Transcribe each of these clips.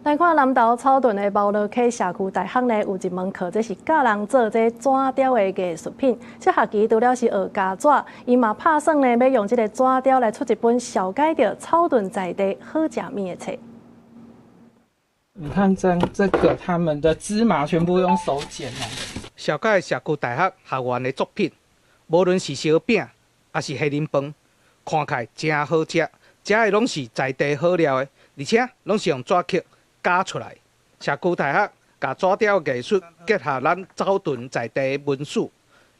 來看南投草屯的貓螺溪社區大學呢，有一門課，這是教人做這紙雕的藝術品。這學期除了是學鉸紙，伊嘛拍算呢，欲用這个紙雕來出一本紹介著草屯在地好食物的冊。你看這這個，他們的芝麻全部用手剪哦。紹介社區大學學員的作品，無論是燒餅，抑是蝦仁飯，看起來誠好食。這的攏是在地好料的，而且攏是用紙刻鉸出來。社區大學共紙雕藝術結合咱草屯在地文史，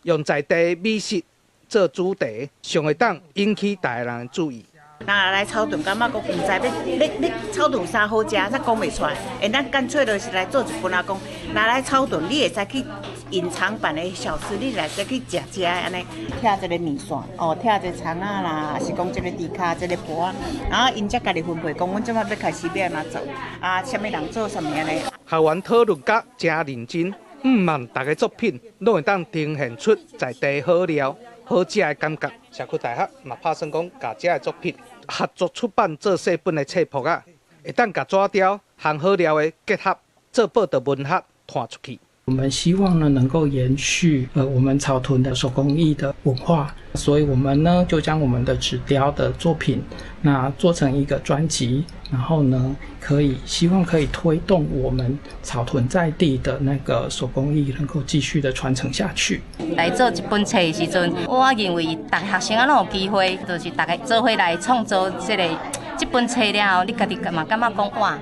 用在地美食做主題，上會當引起大家人的注意。若來草屯，感覺講毋知欲欲欲草屯有啥好食，才講袂出來。欸，咱乾脆就是來做一本啊，講若來草屯，你會使去隱藏版的小吃，你來使去食食按呢。拆這个麵線，哦，拆這个蔥仔啦，是講這个豬跤，這个脯仔，然後𪜶才家己分配，講阮這擺欲開始欲按怎做，啊，啥物人做啥物按呢。學員討論甲誠認真，毋望逐个作品攏會當呈現出在地好料、好食的感覺。社區大學嘛拍算講，共這个作品合作出版做細本的冊簿仔，會當共紙雕和好料的結合，做報道文學傳出去。我們希望呢，能夠延續我們草屯的手工藝的文化，所以我們呢就將我們的紙雕的作品，那做成一個專輯，然後呢，可以希望可以推動我們草屯在地的那個手工藝能夠繼續的傳承下去。來做這本冊的時陣，我認為逐个學生啊攏有機會，就是逐家做伙來創作這个這本冊了後，你家己嘛感覺講哇，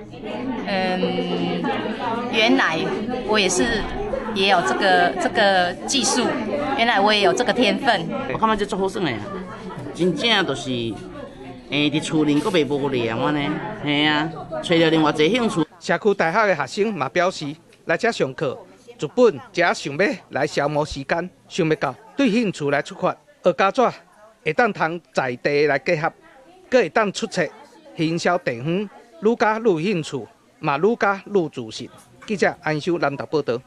原來我也是也有這個技術，原來我也有這個天分。我感覺這足好耍的，真正就是，佇厝裡閣袂無聊按呢，嘿啊，揣著另外一个興趣。社區大學的學生嘛表示，來遮上課，一本遮想欲來消磨時間，想袂到對興趣來出發，學鉸紙會當通在地來結合，閣會當出冊行銷地方，愈加愈有興趣，嘛愈加愈自信。記者安修南投報導。